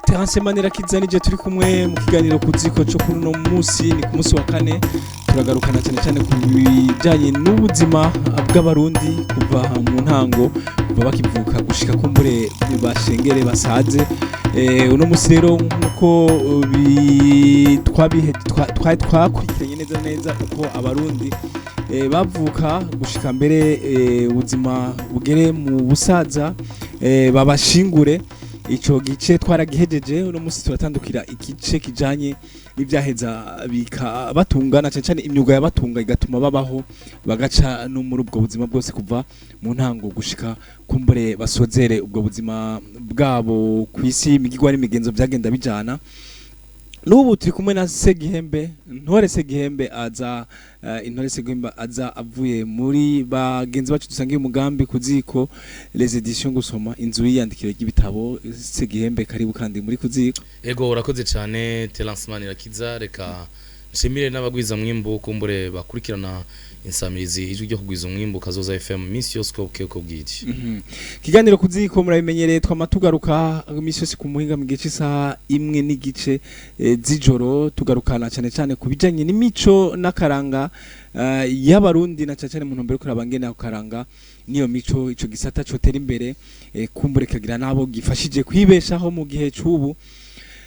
Terence Manirakiza nije turi kumwe mu kiganiro kuziko cyo kuri uno munsi. Ni ku munsi wa kane, turagarukana cyane cyane ku bijyanye n'ubuzima bw'Abarundi kuva mu ntango, kuva bakivuka gushika kumbure bashengere basaze. Uno munsi rero, nkuko twari twakurikiranye neza neza uko Abarundi bavuka gushika mbere ubuzima bugere mu busaza, babashingure, ico gice twaragihejeje. Uno munsi turatandukira igice kijanye n'ivyaheza bikabatungana, cane cane imyuga yabatunga igatuma babaho, bagaca no muri ubwo buzima bwose kuva mu ntango gushika kumbure basozere ubwo buzima bwabo kw'isi, imigigwa n'imigenzo vyagenda bijana. N'ubu turi kumwe na Segihembe Ntore. Segihembe aza, Intore Segihembe aza avuye muri bagenzi bacu dusangiye umugambi Kuziko, les éditions Gusoma, inzu y'iyandikiro ry'ibitabo. Segihembe, karibu kandi muri Kuziko. Ego, urakoze cyane, Terence Manirakiza. Reka nshimire n'abagwiza mwimbu kumbure bakurikirana insamirizi Ijwi ryo kugwiza umwimbu, Kazoza FM, minsi yose uko bukeye uko bwije. Kiganiro Kuziko murabimenyereye, twama tugaruka imisi yose ku muhinga mu gihe cy'isaha 1:30 z'ijoro, tugarukana cyane cyane ku bijanye n'imico n'akaranga y'Abarundi, na cyane cyane mu ntumbero yo kuraba ngene ako karanga niyo mico, ico gisata cotera imbere, kumbure kagira nabo gifashije kwibeshaho mu gihe c'ubu.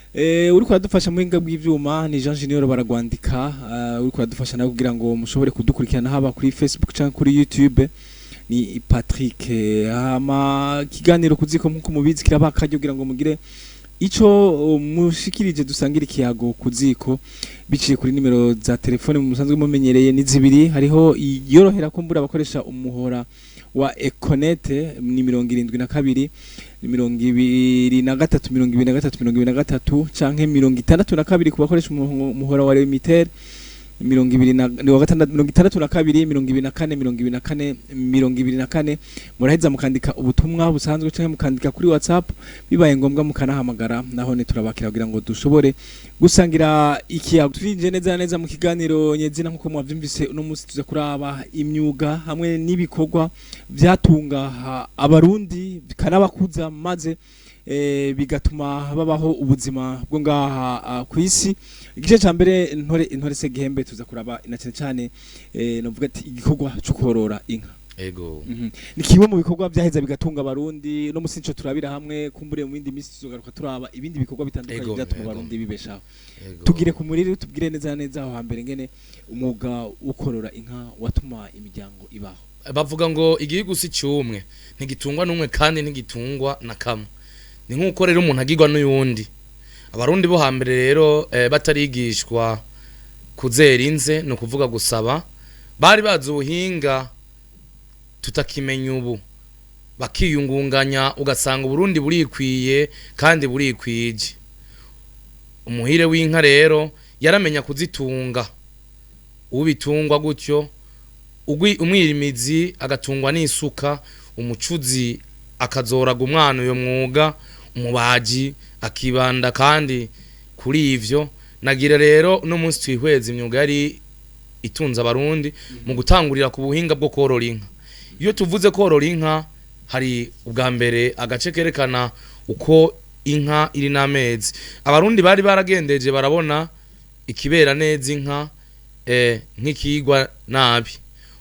Uriko uradufasha mu buhinga bw'ivyuma ni Jean Junior Baragwandika. Uriko uradufasha nawe kugira ngo mushobore kudukurikirana haba kuri Facebook canke kuri YouTube ni Patrick. Hama kiganiro Kuziko, nkuko mubizi, kiraba akaryo kugira ngo mugire ico mushikirije, dusangira ikiyago kuziko biciye kuri nimero za telefone musanzwe mumenyereye. Ni zibiri: hariho iyorohera kumbura abakoresha umuhora wa Econet, ni 72 23 23 23, canke 62 ku bakoresha umuhora wa Lumitel, mirongo ibiri na ni wa gatandatu, 62 24 24 24. Muraheza mukandika ubutumwa busanzwe canke mukandika kuri WhatsApp, bibaye ngombwa mukanahamagara, naho ne turabakira kugira ngo dushobore gusangira ikiyago. Turinje neza na neza mu kiganiro nyezina. Nkuko mwavyumvise, uno munsi tuza kuraba imyuga hamwe n'ibikorwa vyatunga Abarundi bikanabakuza, maze bigatuma babaho ubuzima bwo ngaha kw'isi. Igice ca mbere, Intore Segihembe, tuza kuraba na cyane cyane, novuga ati igikorwa cyo korora inka. Ego. Ni kimwe mu bikorwa vyaheza bigatunga Abarundi. No musi nico turabira hamwe. Kumbure mu bindi misi tuzogaruka turaba ibindi bikorwa bitandukanye vyatuma Abarundi bibeshaho. Tugire ku muriri, tubwire neza na neza aho hambere ngene umwuga wo korora inka watuma imiryango ibaho. Bavuga ngo igihugu si cyumwe, ntigitungwa n'umwe kandi ntigitungwa na kamwe. Ni nk'uko rero umuntu agirwa n'uyundi. Abarundi bo hambere rero, batarigishwa kuzera inze, ni ukuvuga gusaba, bari bazi ubuhinga tutakimenya ubu, bakiyungunganya, ugasanga Uburundi burikwiye kandi burikwije. Umuhire w'inka rero yaramenya kuzitunga, ubitungwa gutyo, umwirimizi agatungwa n'isuka, umucuzi akazoraga umwana uyo mwuga, umubaji akibanda kandi kuri ivyo. Nagira rero no munsi twihweza imyuga yari itunze Abarundi mu gutangurira ku buhinga bwo korora inka. Iyo tuvuze korora inka, hari ubwa mbere agace kerekana uko inka iri n'amezi. Abarundi bari baragendeje, barabona ikibera neza inka nk'ikigwa nabi.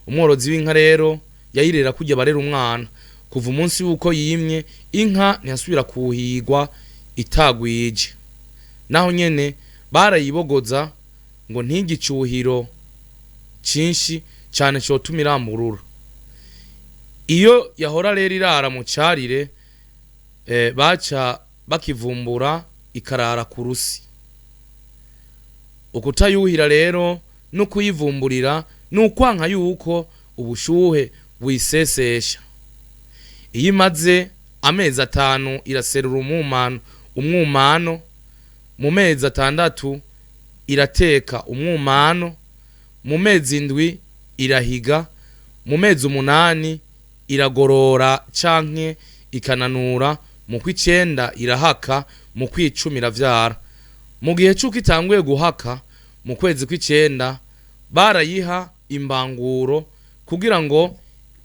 Umworozi w'inka rero yayirera kujya barera umwana. Kuva umunsi w'uko yimye, inka ntiyasubira kuhigwa itagwije. Naho nyene barayibogoza ngo ntigicuhiro cinshi cane cotuma iramburura. Iyo yahora rero irara mu carire, baca bakivumbura ikarara ku rusi. Ukutayuhira rero no kuyivumburira ni ukwanka yuko ubushuhe buyisesesha. Iyo imaze amezi 5 iraserura umumano, umwumano. Mu mezi 6 irateka umwumano, mu mezi 7 irahiga, mu mezi 8 iragorora canke ikananura, mu kw'icenda irahaka, mu kw'icumi iravyara. Mu gihe c'uko itanguye guhaka, mu kwezi kw'icenda, barayiha imbanguro kugira ngo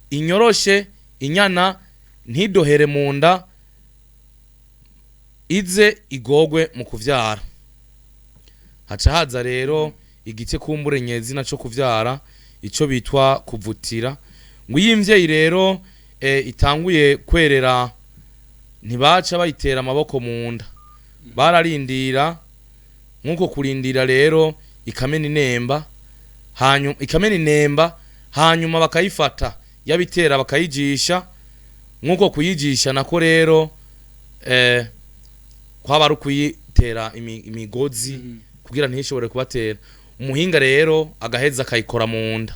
inyoroshe inyana ntidohere mu nda. Ize igogwe mu kuvyara. Haca haza rero igice kumbure nyezina co kuvyara, ico bitwa kuvutira. Ngo iyo imvyeyi rero itanguye kwerera, ntibaca bayitera amaboko mu nda, bararindira. Nk'uko kurindira rero ikamena inemba, hanyuma ikamena inemba, hanyuma bakayifata yabitera bakayijisha. Nk'uko kuyijisha nako rero kwaba ari ukuyitera imigozi kugira ntishobore kubatera. Umuhinga rero agaheza akayikora mu nda,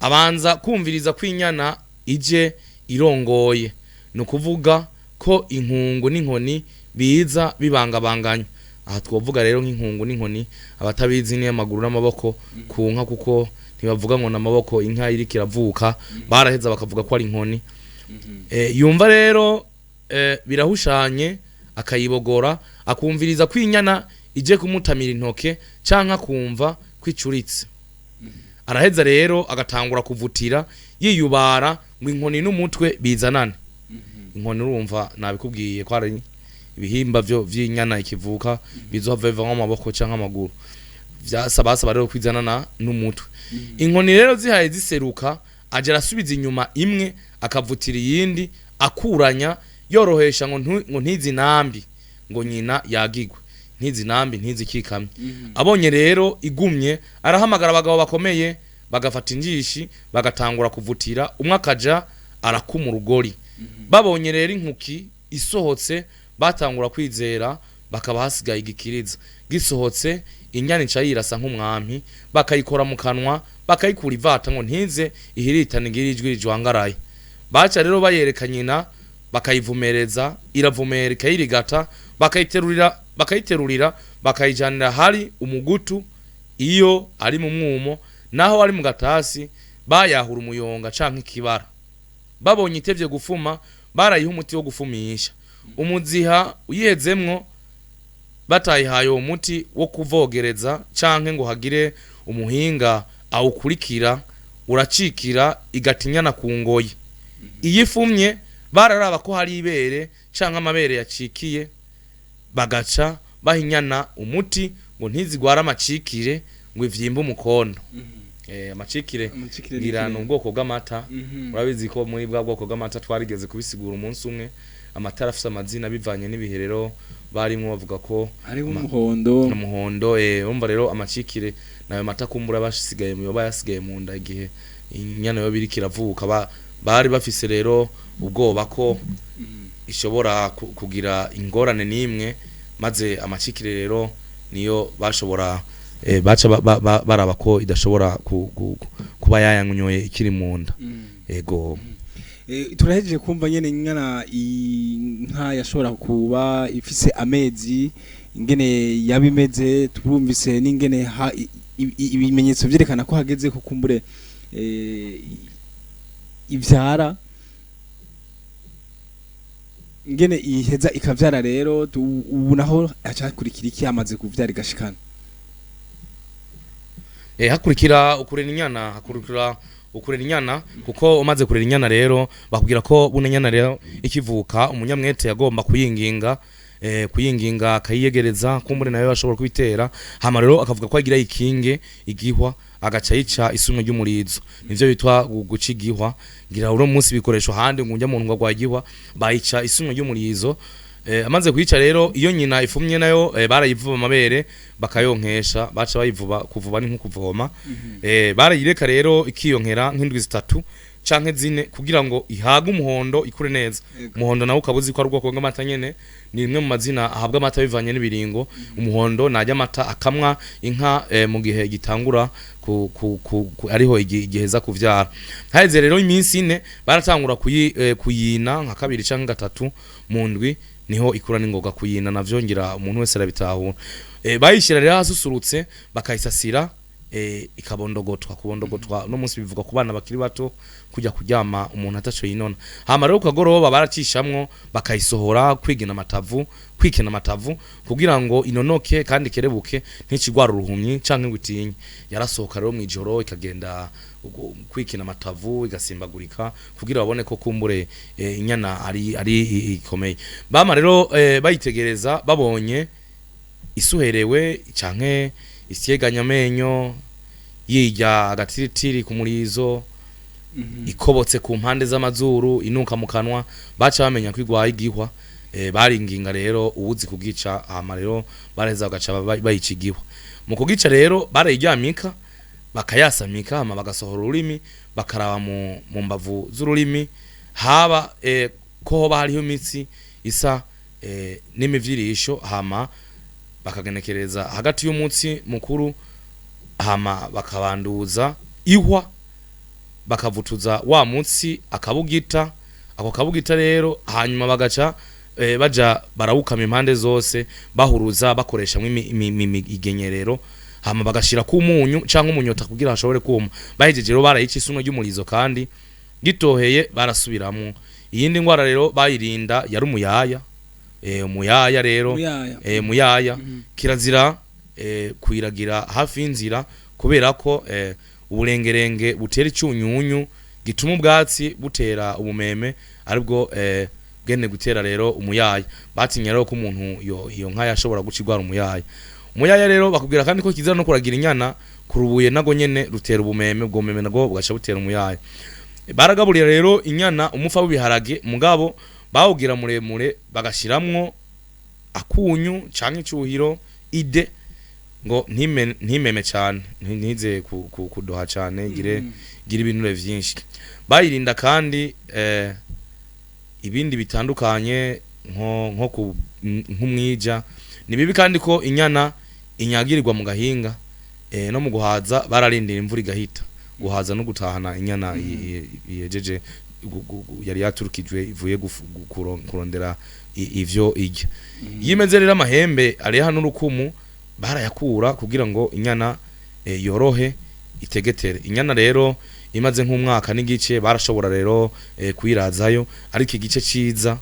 abanza kumviriza ko inyana ije irongoye, ni ukuvuga ko inkungu n'inkoni biza bibangabanganya. Aha twovuga rero nk'inkungu n'inkoni, abatabizi ni amaguru n'amaboko ku nka, kuko ntibavuga ngo n'amaboko inka iriko iravuka, baraheza bakavuga ko ari inkoni. Yumva rero birahushanye, akayibogora, akumviriza ko inyana ije kumutamira intoke canke akumva kwicuritse. Araheza rero agatangura kuvutira yiyubara ngo inkoni n'umutwe bizanane. Inkoni urumva nabikubwiye ko ari ibihimba vyo vy'inyana ikivuka bizohava bivamwo amaboko canke amaguru, vyasaba basaba rero kwizanana n'umutwe. Inkoni rero zihaye ziseruka, aja arasubiza inyuma imwe, akavutira iyindi, akuranya yorohesha ngo ngo ntizinambi, ngo nyina yagigwe ntizinambi ntizikikamye. Abonye rero igumye, arahamagara abagabo bakomeye, bagafata injishi bagatangura kuvutira, umwe akaja arakuma urugori. Babonye rero inkuki isohotse, batangura kwizera, bakaba hasigaye igikiriza gisohotse, inyana ica yirasa nk'umwami, bakayikora mu kanwa, bakayikura ivata ngo ntize ihiritane igire ijwi rijwangaraye. Baca rero bayereka nyina, bakayivumereza, iravumera ikayirigata, bakayiterurira bakayijanira hari umugutu iyo ari mu mwumo, naho ari mu gatasi bayahura umuyonga canke ikibara. Babonye itevye gufuma, barayiha umuti wo gufumisha. Umuziha uyihezemwo batayihaye uwo muti wo kuvogereza canke ngo hagire umuhinga awukurikira, uracikira igatinyana ku ngoyi. Iyo ifumye, bararaba ko hari ibere canke amabere yacikiye, bagaca bahinyana umuti ngo ntizigware amacikire, ngo ivyimbe umukondo. Amacikire Amacikire ni ngira ni ikirere. ubwoko bw'amata. Urabizi ko muri bwa bwoko bw'amata twarigeze kubisigura umunsi umwe, amata arafise amazina bivanye n'ibihe. Rero barimwo bavuga ko hariho umuhondo. Umuhondo. Urumva rero amacikire nayo mata kumbura basigaye mu yoba yasigaye mu nda igihe inyana yo biriko iravuka. Bari bafise rero ubwoba ko ishobora kugira ingorane n'imwe, maze amacikire rero niyo bashobora baca baraba ko idashobora kuba yayanyoye ikiri mu nda. Ego. Turahejeje kumva nyene inyana inka yashobora kuba ifise amezi, ingene yabimeze, turumvise n'ingene ibimenyetso vyerekana ko hageze ko kumbure ivyara, ingene iheza ikavyara. Rero ubu naho hacakurikira iki amaze kuvyara igashikana? Hakurikira ukurera inyana, hakurikira ukurera inyana, kuko umaze kurera inyana rero bakubwira ko buno inyana rero ikivuka umunyamwete yagomba kuyinginga, kuyinginga akayiyegereza, kumbure nayo ashobora kubitera. Hama rero akavuga ko agira ikinge igihwa, agaca yica isumwe ry'umurizo, nivyo bitwa guca igihwa. Ngira uno munsi bikoresho handi ngo njya muntu ngo agwaye igihwa bayica isumwe ry'umurizo. Amaze kuyica rero, iyo nyina ifumye nayo barayivuba amabere bakayonkesha, baca bayivuba. Kuvuba ni nko kuvoma. Barayireka rero ikiyonkera nk'indwi 3 canke 4 kugira ngo ihage umuhondo, ikure neza. Umuhondo nawo ukaba uzi ko ari ubwoko bw'amata nyene, ni rimwe mu mazina ahabwa amata bivanye n'ibiringo. Umuhondo najya amata akamwa inka mu gihe gitangura ku ariho igiheza kuvyara. Haheze rero iminsi 4, baratangura kuyina nka kabiri canke gatatu mu ndwi, niho ikura n'ingoga. Kuyina navyo ngira umuntu wese arabitahura. Bayishyira rero ahasusurutse, bakayisasira. ikabondogotwa. Kubondogotwa no munsi bivuga ku bana bakiri bato kujya kuryama umuntu ataco yinona. Hama rero kagoroba baracishamwo bakayisohora kwigina amatavu, kwikena amatavu kugira ngo inonoke kandi kerebuke, ntikigwara uruhumyi canke ngo itinye. Yarasohoka rero mwijoro ikagenda kwikina amatavu, igasimbagurika kugira babone ko kumbure inyana ari ikomeye. Bama rero bayitegereza, babonye isuherewe canke isyeganya amenyo, yirya agatiritiri ku murizo, ikobotse ku mpande z'amazuru, inuka mu kanwa, baca bamenya ko igwaye igihwa. Baringinga rero uwuzi kugica, hama rero baraheza bagaca bayica igihwa. Mu kugica rero barayiryamika, bakayasamika, hama bagasohora ururimi, bakaraba mu mbavu z'ururimi haba ko hoba hariho imitsi isa n'imivyirisho, hama bakagenekereza hagati y'umutsi mukuru, hama bakabanduza ihwa, bakavutuza wa mutsi akabugita. Ako kabugita rero hanyuma bagaca baja barawukama impande zose, bahuruza bakoresha igenyerero, hama bagashira ku munyu canke umunyota kugira hashobore kuma. Bahejeje rero barayica isuno ry'umurizo, kandi gitoheye barasubiramwo. Iyindi ngwara rero bayirinda yari umuyaya. Umuyaya rero, Muyaya. Muyaya kirazira kuyiragira hafi y'inzira, kubera ko uburengerenge butera icunyunyu gituma ubwatsi butera ubumeme, aribwo bwene gutera rero umuyaya. Batinya rero ko umuntu iyo nka yashobora guca igwara umuyaya. Umuyaya rero bakubwira kandi ko kizira no kuragira inyana kurubuye, nago nyene rutera ubumeme, ubwo bumeme nabwo bugaca butera umuyaya. Baragaburira rero inyana umufa w'ibiharage, mugabo bawugira muremure, bagashiramwo akunyu canke icuhiro ide ngo ntimeme cane, ntize kudoha cane, gire ibinure vyinshi. Bayirinda kandi ibindi bitandukanye nk'umwija. Ni bibi kandi ko inyana inyagirirwa mu gahinga. No mu guhaza bararindira imvura igahita. Guhaza no gutahana inyana iyejeje yari yaturukijwe ivuye kurondera ivyo irya. Iyo imeze rero amahembe areha n'urukumu barayakura kugira ngo inyana yorohe itegetere. Inyana rero imaze nk'umwaka n'igice barashobora rero kuyirazayo, ariko igice ciza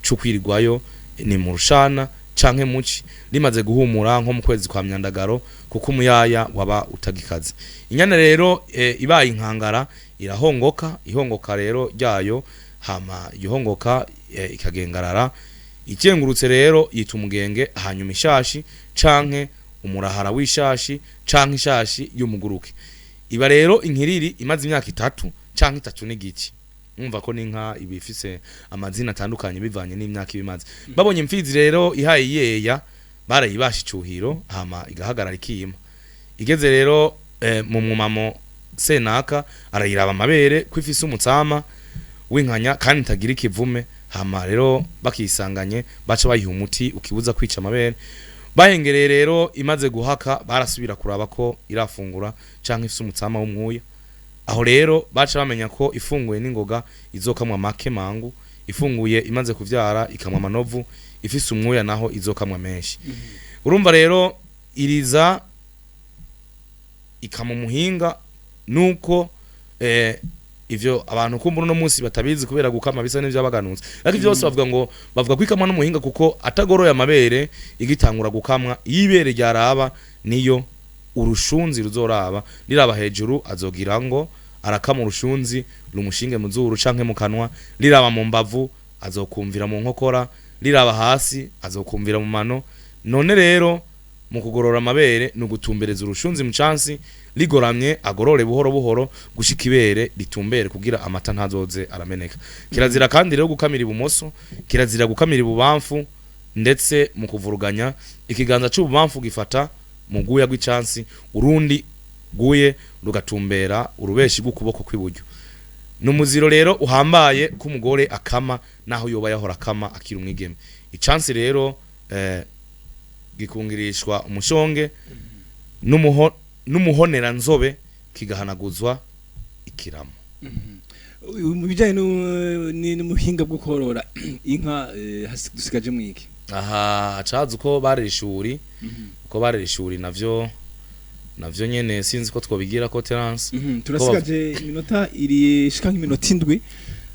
co kwirirwayo ni mu rushana canke muci rimaze guhumura, nko mu kwezi kwa myandagaro, kuko umuyaya waba utagikaze. Inyana rero ibaye inkangara irahongoka. Ihongoka rero ryayo, hama ihongoka ikagengarara ikengurutse rero yita umugenge, hanyuma ishashi canke umurahara w'ishashi canke ishashi y'umuguruke. Iba rero inkiriri imaze imyaka 3 canke 3 n'igice. Mwumva ko n'inka iba ifise amazina atandukanye bivanye n'imyaka ibimaze. Babonye imfizi rero ihaye iyeya, barayibasha icuhiro, hama igahagarara ikima. Igeze rero mu mwumamo, senaka arayiraba amabere ko ifise umutsama w'inkanya kandi itagira ikivume. Hama rero bakisanganye baca bayiha umuti ukibuza kwica amabere. Bahengereye rero imaze guhaka, barasubira kuraba ko irafungura canke ifise umutsama w'umwuya. Aho rero baca bamenya ko ifunguye n'ingoga izokamwa make mangu, ifunguye imaze kuvyara ikamwa amanovu, ifise umwuya naho izokamwa menshi. Urumva rero iriza ikama umuhinga, nuko ivyo abantu kumbura uno munsi batabizi kubera gukama bisa n'ivyabaganutse, ariko ivyo byose bavuga ngo bavuga ko ikamwa n'umuhinga, kuko atagoroye amabere igitangura gukamwa, iyo ibere ryaraba niyo urushunzi ruzoraba riraba hejuru, azogira ngo arakama urushunzi rumushinge mu zuru canke mu kanwa, riraba mu mbavu azokumvira mu nkokora, riraba hasi azokumvira mu mano. None rero mu kugorora amabere ni ugutumbereza urushunzi mu cansi rigoramye, agorore buhoro buhoro gushika ibere ritumbere kugira amata ntazoze arameneka. Kirazira kandi rero gukamira ibumoso, kirazira gukamira ibubamfu, ndetse mu kuvuruganya ikiganza c'ububamfu gifata mu guya gw'icansi, urundi guye rugatumbera urubeshi rw'ukuboko kw'iburyo. Ni umuziro rero uhambaye ko umugore akama, naho yoba yahora akama akiri umwigeme. Icansi rero gikungirishwa umushonge n'umuhonera nzobe, kigahanaguzwa ikiramo. Mu bijyanye n'ubuhinga bwo korora inka, dusigaje mwiki? Aha cazi uko barera ishuri, uko barera ishuri navyo Navyo nyene sinzi ko twobigira ko, Terence. Turasigaje iminota iri shika nk'iminota 7.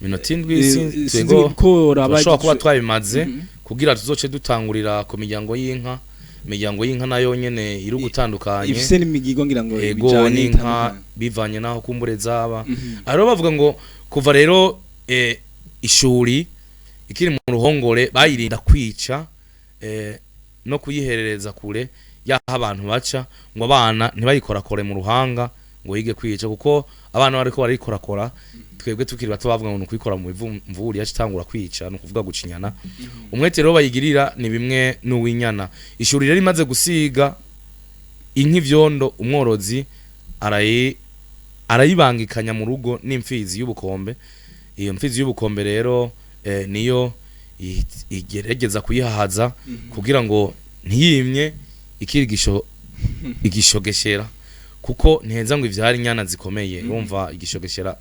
Minota 7. Sinzi Sinzi ko raba. Turashobora kuba twabimaze kugira tuzoce dutangurira ku miryango y'inka. Imiryango y'inka nayo nyene iri gutandukanye. Ifise n'imigigo ngira ngo ego ibijanye n'inka itandukanye. Bivanye naho kumbure zaba. Aho rero bavuga ngo kuva rero ishuri ikiri mu ruhongore bayirinda kwica no kuyiherereza kure yaho abantu baca, ngo abana ntibayikorakore mu ruhanga ngo yige kwica, kuko abana bariko barayikorakora, twebwe tukiri bato bavuga ngo ni ukuyikora mu bivumvuri yaca itangura kwica, ni ukuvuga gucinyana. Umwete rero bayigirira ni bimwe n'uw'inyana. Ishuri rero imaze gusiga inka ivyondo, umworozi arayibangikanya mu rugo n'imfizi y'ubukombe. Iyo mfizi y'ubukombe rero niyo igerageza kuyihahaza kugira ngo ntiyimye ikiri igishogeshera, kuko ntiheza ngo ivyara inyana zikomeye. Urumva igishogeshera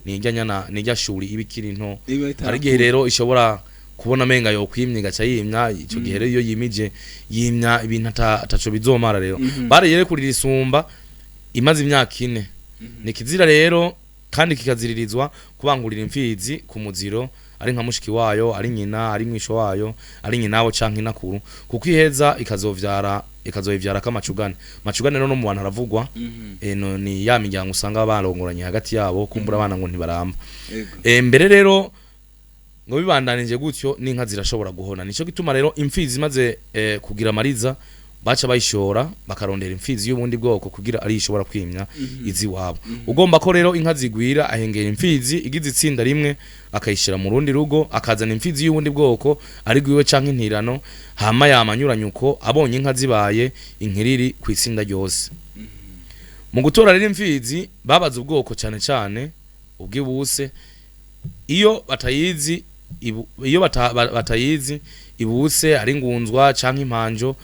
ni irya nyana, ni irya shuri iba ikiri nto. Iba hari igihe rero ishobora kubona amenga yo kwimya igaca yimya. Ico gihe rero iyo yimije yimya ibintu ataco bizomara. Rero bareyere kurira isumba imaze imyaka 4. Ni kizira rero kandi kikaziririzwa kubangurira imfizi ku muziro, ari nka mushiki wayo, ari nyina, ari mwisho wayo, ari nyinabo canke inakuru, kuko iheza ikazovyara, ikazoyivyara kamacugane. Macugane rero no mu bantu aravugwa. No, ni ya miryango usanga barongoranye hagati yabo, kumbura abana ngo ntibaramba. Mbere rero ngo bibandanije gutyo n'inka zirashobora guhona. Nico gituma rero imfizi imaze kugira amariza baca bayishora, bakarondera imfizi y'ubundi bwoko kugira ari ishobora kwimya izi wabo. Ugomba ko rero inka zigwira ahengera imfizi igize itsinda rimwe akayishira mu rundi rugo, akazana imfizi y'ubundi bwoko ari gwiwe canke intirano, hama yamanyuranye uko abonye inka zibaye inkiriri ku itsinda ryose. Mu gutora rero imfizi babaza ubwoko, cane cane ubwibuse. Iyo batayizi iyo batayizi ibuse ari ngunzwa canke impanjo,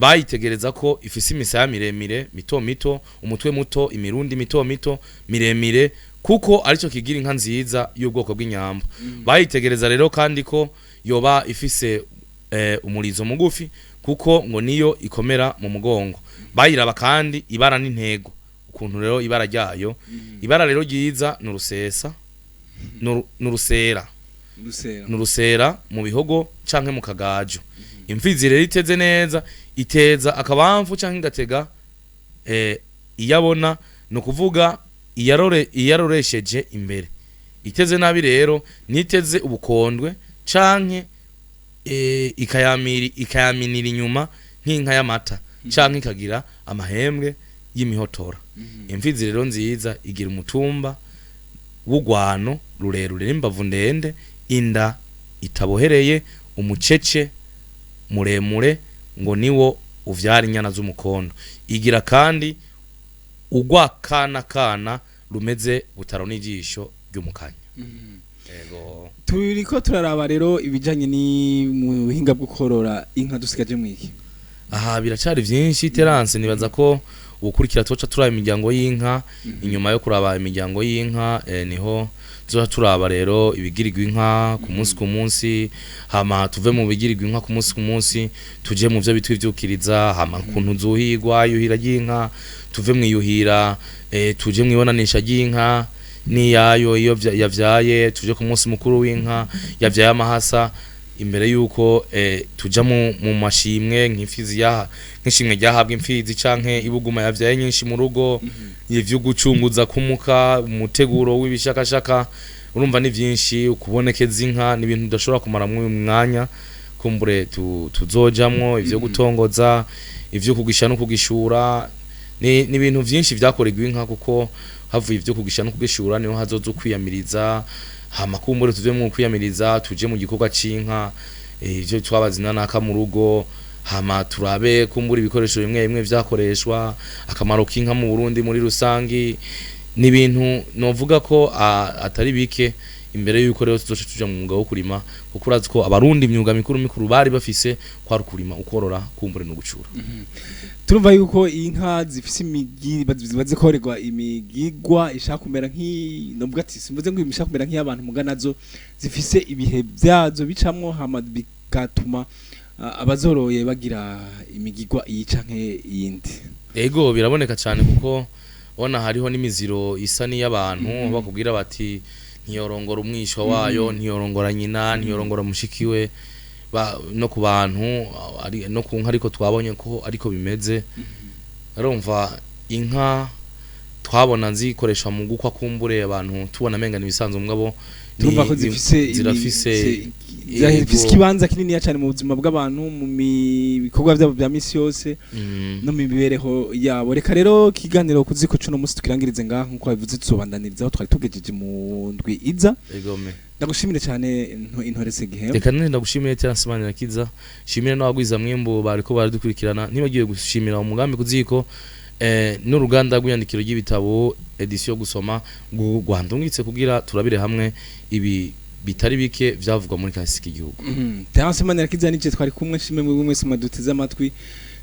bayitegereza ko ifise imisaya miremire mito mito, umutwe muto, imirundi mito mito miremire, kuko aricyo kigira inka nziza y'ubwoko bw'inyambo. Bayitegereza rero kandi ko yoba ifise umurizo mugufi, kuko ngo niyo ikomera mu mugongo. Bayiraba kandi ibara n'intego, ukuntu rero ibara ryayo. Ibara rero ryiza ni urusesa, n'urusera. Rusera. N'urusera mu bihogo canke mu kagajo. Imfizi rero iteze neza iteza akabamfu canke igatega iyabona, ni ukuvuga iyaroresheje imbere. Iteze nabi rero niteze ubukondwe canke ikayaminira inyuma nk'inka y'amata, canke ikagira amahembwe y'imihotora. Imfizi rero nziza igira umutumba w'ugwano rurerure n'imbavu ndende, inda itabohereye, umucece muremure, ngo niwo uvyara inyana z'umukondo. Igira kandi ugwakana kana rumeze butaro n'ijisho ry'umukanya. Ego. Turiko turaraba rero ibijanye ni mu buhinga bwo korora inka. Dusigaje mwiki? Aha biracari vyinshi, Terence. Nibaza ko ubukurikira tuca turaba imiryango y'inka. Inyuma yo kuraba imiryango y'inka niho tuzoca turaba rero ibigirirwa inka ku munsi ku munsi, hama tuve mu bigirirwa inka ku munsi ku munsi tuje mu vyo bitwa ivyukiriza, hama ukuntu zuhigwa, yuhira ry'inka, tuve mu iyuhira tuje mu ibonanisha ry'inka n'iyayo iyo yavyaye, tuje ku munsi mukuru w'inka yavyaye amahasa, imbere yuko tuja mu mashimwe nk'imfizi yaha, nk'ishimwe ryahabwa imfizi canke ibuguma yavyaye nyinshi mu rugo, ivyo gucunguza kumuka, umuteguro w'ibishakashaka. Urumva ni vyinshi, ukubonekeza inka ni ibintu udashobora kumara uyu mwanya. Kumbure tuzojamwo ivyo gutongoza, ivyo kugisha no kugishura, ni ibintu vyinshi vyakorerwa inka, kuko havuye ivyo kugisha no kugishura niho hazoza ukwiyamiriza. Hama kumbure tuve mu kwiyamiriza tuje mu gikorwa c'inka, ivyo twabazina naka mu rugo, hama turabe kumbura ibikoresho bimwe bimwe vyakoreshwa, akamaro k'inka mu Burundi muri rusangi. Ni ibintu novuga ko atari bike imbere yuko rero tuzoca tuja mu mwuga wo kurima, kuko urazi ko abarundi imyuga mikuru mikuru bari bafise kwari ukurima, ukorora, kumbure no gucura. Turumva yuko inka zifise imigi bazikorerwa imigigwa ishaka kumera nk'i novuga ati simvuze ngo ishaka kumera nk'iy'abantu, muga nazo zifise ibihe byazo bicamwo, hama bigatuma abazoroye bagira imigigwa iyi canke iyindi. Ego, biraboneka cyane, kuko ubona hariho n'imiziro isa n'iy'abantu, bakubwira bati ntiyorongora umwishwa wayo, ntiyorongora nyina, ntiyorongora mushiki we, no ku bantu no ku nka. Ariko twabonye ko ariko bimeze. Urumva, inka twabona zikoresha mu gukwa, kumbure abantu tubona amenga nibisanzwe, mugabo Turumva ko zifise zirafise zirafise ikibanza kininiya cyane mu buzima bw'abantu, mu bikorwa byabo bya misi yose no mu mibereho yabo. Reka rero kiganiro kuziko cuno musi tukirangirize ngaha. Nkuko babivuze, tuzobandaniriza aho twari tugejeje mu ndwi iza. Egome. Ndagushimire cyane, Intorese Gihe. Reka none ndagushimiye Terence Manirakiza, shimire n'abagwiza mwimbu bariko baradukurikirana, ntibagiwe gushimira umugambi kuziko n'uruganda rw'iyandikiro ry'ibitabo Edition Gusoma rwandungitse kugira turabire hamwe ibi bitari bike vyavugwa muri kahise k'igihugu. Terence Manirakiza nije twari kumwe. Shimwe mwebwe mwese mwaduteze amatwi,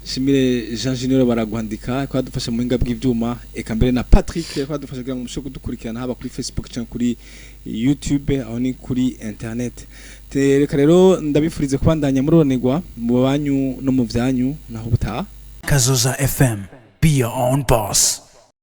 shimire Jean Junior baragwandika ko adufasha mu buhinga bw'ivyuma, eka mbere na Patrick ko adufasha kugira ngo mushobore kudukurikirana haba kuri Facebook cyangwa kuri YouTube, aho ni kuri internet. Reka rero ndabifurize kubandanya muronerwa mu banyu no mu vyanyu. Naho butaha. Kazoza FM. Be your own boss.